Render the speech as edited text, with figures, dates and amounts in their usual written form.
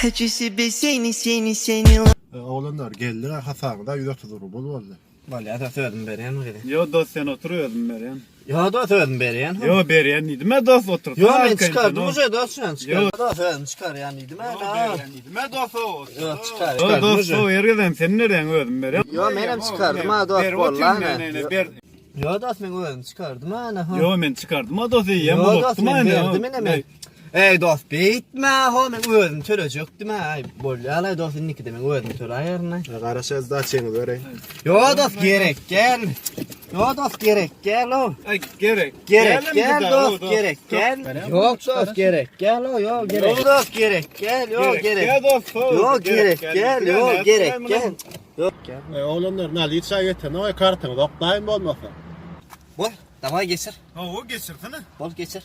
Хочу себе синий, синий, синий Oglanlar geldik hasabyňyza 130 rubl boldy. Bolýa dos özüm berýän bu gezek. Ýo dos sen otur özüm berýän. Ýo dos özüm berýän. Ýo berýän diýdim-ä dos otur. Ýo men çykardym uje dos şuny çykardym. Dos özüm çykarýan diýdim-ä. Ýo berýän diýdim-ä dos o. Ýo çykar. Ýo dos o her gezegem sen berýäň özüm berýän. Ýo menem çykardym-a dos boldy ine. Ber. Ýo dos men özüm çykardym ana. Ýo men çykardym-a dos eýýäm uzatdym a indi. Ýo dos men berdim ine men. Eý dos beýtme ho men özüm tölejekdim aý bolýalaý dos indikide men özüm töläýerin. Garaşa sdaçaňyzy bereýin. Ýo dos gerek gel. Ýo dos gerek gel o. Aý gerek. Gerek gel dos gerek gel. Ýok dos gerek gel o ýo gerek. Ýok dos gerek gel ýo gerek. Ýo gerek gel ýo gerek gel. Eý oglanlar naliçä ýetenoý kartyňyzy oklaýyn bolmasa. Bol daway geçir. Hawa geçirsene. Bol geçir.